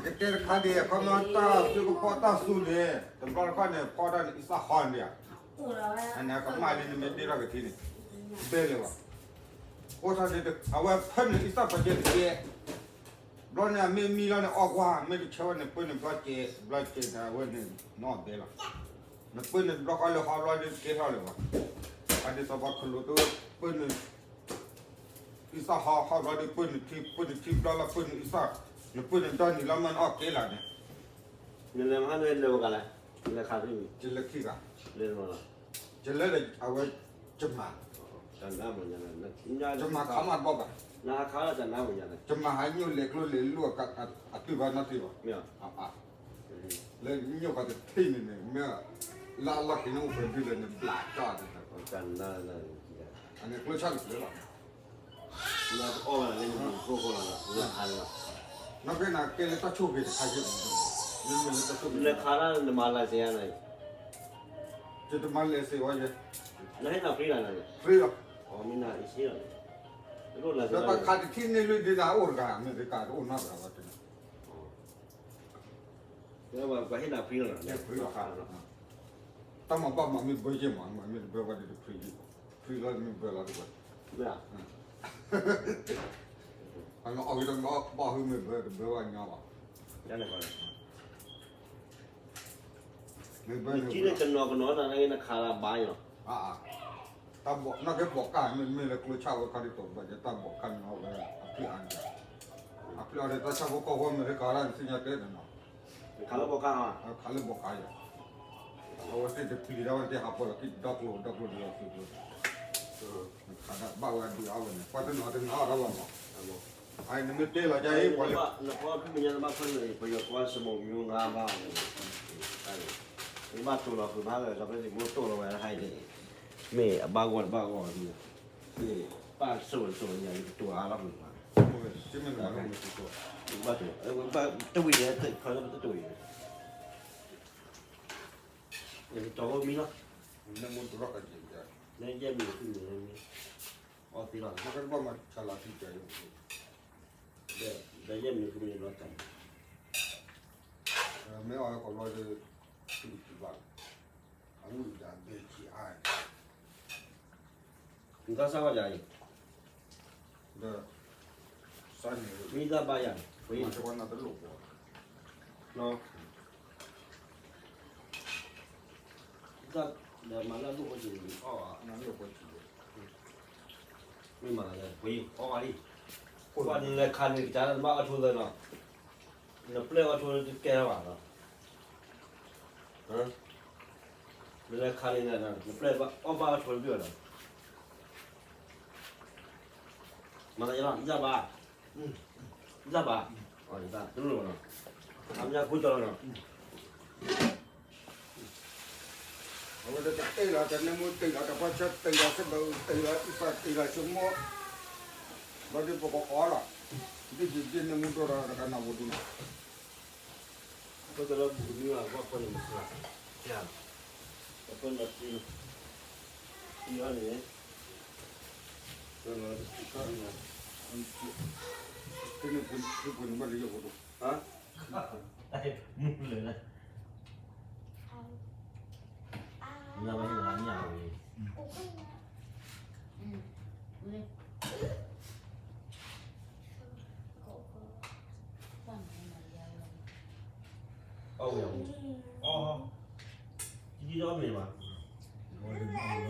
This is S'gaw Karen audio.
ကတဲတခါဒံး အခီပညီတၢ်စုကဖီၣ်တၢ်စူၤန့ၣ် တဘျီတခီၣ်န့ၣ် ဖီၣ်တၢ်န့ၣ် အံသၣ်ဟီန့ၣ်ဧါ, အန့ၣ်ကမၣ်လံ နမ့ၢ်ဒ့ထီၣ်ကထံန့ၣ် ဘဲလၢၤဘၣ်, အိၣ်ထီၣ်ဒ် အဝဲဖဲန့ၣ် အံသၣ်ပာ်ကဲတကဲ, ဘျီန့ၣ် အမ့ၢ်မံလီၤန့ၣ် အီၣ်ကွၢ် မ့ၢ်တဆၢဝဲန့ၣ် ပၢန့ၣ်ဘျီကဲ ဘျီကဲန့ၣ် အဝဲန့ၣ် နအီၣ်ဘဲလီၤ, နပၢန့ၣ်တဘျီဃီလၢဟီဘျီဒ်တကဲထီၣ်လၢၤဘၣ်, အဒ်သိးပှၤခလိာ်တပၢန့ၣ် အံသၣ်ဟီ ဟီဘျီဒ်ပၢန့ၣ်ထံ ပၢန့ၣ်ထံဘျီလီၤ ပၢန့ၣ်အံသၣ်, နပၢန့ၣ်ဒီနံၤလီၤ မ့ၢ်နအီၣ်ကဲလၢၤန့ၣ်, နလဲၤမဟါန့ၣ်လဲၤဝဲဂၤလဲၣ်, လဲၤခးဖဲန့ၣ်, ယလဲၤခံဂၤ, လဲၤမးလီၤ, ယလဲၤဒီးအဝဲ ယမၤ, ယမၤခါမးတဘၣ်ဘၣ်, ယမၤဟးညိၣ်လဲၤကျိလဲၤလူၢ် အတုၤဘၣ်နီတတုၤဘၣ်, လၢညိၣ်ဃီတထံၣ်န့ၣ်န့ၣ် မ့ၢ် လၢအလီၢ်ခံန့ၣ်အိၣ်ပှဲၤဒုလဲၣ်န့ၣ် ဘျးကၠီၣ်တၢ်, အန့ၣ်ကျိဆၣ်တကျၢၤလီၤ, နီၢ်ကဲနၤကဲလၢတၢ်ဆိၣ်ဂ့ၤတခါယဲၢ်, လဲၤခးလၢနမၤလၢစ့ၢ်န့ၣ်, ယတမၤလၢစ့ၢ်ဝဲယဲၢ်, နဟဲနၤ free လီၤ, free လီၤ, မ့ၢ်နၤအံၤစ့ၢ်လီၤ, လၢပှၤခးတထံၣ်န့ၢ်လွံၢ်ဒ့ဒၣ်အိၣ်တဂၤ အမဲရကၤတအိၣ်နီတဂၤဘၣ်တဲ ပှၤဟ့ၣ်နၤ free လီၤ, free လီၤ, တၢ်မၤဘၣ်မၤမ့ၢ်ဘၢယဲၢ်မး မ့ၢ်တဘၢဘၣ်ဒီးတ free ယဲၢ်, free လီၤမ့ၢ်ဘၢလီၤတဝဲ, အနီၢ်အီၣ်ဂ့ၤတဘၣ်ဟူမ့ၢ်ဘၢတဘၢဘၣ်ညီဘၣ်, မ့ၢ်ဘၢန့ၣ် ကနီၤကနီၤနၤ နခးလၢဘါညီ, တၢ်ဘီၣ် နီၢ်ကဲဘီၣ်ကၣ် မ့မ့ၢ်လၢကျိဆၣ်ဝဲခါဒ်သိးဘၣ် တၢ်ဘီၣ်ကၣ်န့ၣ်အီၣ်ဝဲ အဖျၢၣ်အါန့ၣ်, အဖျၢၣ်အါန့ၣ် တၢ်ဆၣ်ဖိကီၢ်ဖိမ့ၢ်တခါလၢနသ့ၣ်ညါတဲန့ၣ်နီၤ, ခးလၢဘီၣ်ကၣ်, ခးလၢဘီၣ်ကၣ်ယဲၢ်, အဝဲသ့ၣ်တပျံၤဒၣ်ဝဲတဟးပီလီၤက့ၤဒီကျိဒီကျိဒီကျိ, နခးဒၣ်ဘၣ်ဝဲဒုးအါဝဲန့ၣ် ပှၤတနီၤတနီၤအီၣ်တၢ်ဘၣ်မး, အန့ၣ်မ့ၢ်တဲလီၤယၤအံၤ ပှၤလၢ နပှၤဖုၣ်မဲာ်ညါတဘၣ်ဖဲန့ၣ် ပယီၤကွၢ်စမိၣ်မံၤငါဘၣ်, ဘၣ်တိၢ်လီၤဃုာ်ဘၣ်လၢ ဒီးဖဲန့ၣ်မိၢ်တိၢ်လီၤဝဲဒၣ်ဟဲအံၤန့ၣ်, မ့ၢ်အဘၣ်ဂီၢ်တဘၣ်ဂီၢ်န့ၣ်, ဘၣ်စိၣ်စိၣ်ညါ ယကတိၤအါလီၤမး, ဘၣ်တိၢ်, တဝံၤန့ၣ် ခီလၢပတတိၤအံၤ, ယကတိၤဝဲမံလီၤ, နမ့ၢ်တရၢ်ကဲ, နယဲၢ်မံၤတမံၤ, အီၣ်သ့လီၤ, နကဘၣ်မၤဆါလီၤထံကဲ, ဒီးယဲၢ်မံၤတမံၤလီၤတၢ်, မ့ၢ်အီၣ်ကဘျီဒီး ဘၣ်, အမုၢ်ဒါဘဲကံအါ, နတၢ်ဆါဝဲဒၣ်အံၤ, ဒီး မ့ၢ်တၢ်ဘါယၤန့ၣ်, ဒီးမၤလၢအဒိၣ်အီၣ်က့ၤန့ၣ်, မ့ၢ်မၤလၢ ပှၤအီၣ်ဝဲလံ, ပှၤနလဲၤခးန့ၣ်ကစၢ်လၢနဘၣ်အီၣ်ဆိသၢနီၤ, နပျဲၢ်အီၣ်ဆိတကဲထီၣ်ဘၣ်နီၤ, နလဲၤခးန့ၣ် နပျဲၢ်အီၣ်ဘၣ်အီၣ်ဆိတဘၣ်နီၤ, မၤသးယၤလီၤ ယၢ်ဘၣ်, ယၢ်ဘၣ်, တလိၣ်နီၤ, အမ့ၢ်ကူကၠီလီၤနီၤ, အဝဲတတ့ၢ်လီၤ တၢ်နၢမူတ့ၢ်လီၤ တၢ်ပှၢ်ဆၢတ့ၢ်လီၤ စဘၢၣ်တ့ၢ်လီၤ အံသၣ်တ့ၢ်လီၤ ဆိကမိၣ်, ဘၣ်ဒီးပကအီၣ်လီၤ, ဒ်ယဒ်နၢမူဒိၣ်ဒီးတကနၣ်ဝဲဒၣ်နီၤ, အဃိသတးဒီး ဘူးကနံၣ်အဂီၢ်ဖီန့ၣ်မ့ၢ်စှၤ, အဃိသတးဒီး အဃိန့ၣ် တန့ၣ်ပှၤန့ၣ်ဘၣ်လၢယအိၣ်ဒိၣ်, ဟါ, မုၢ်လၢာ်လၢ ညါဝဲဟဲလၢညါဝဲ, အီၣ်ဝဲ, အီၣ်, တံၤဒီးမ့ၢ်ဘၣ်,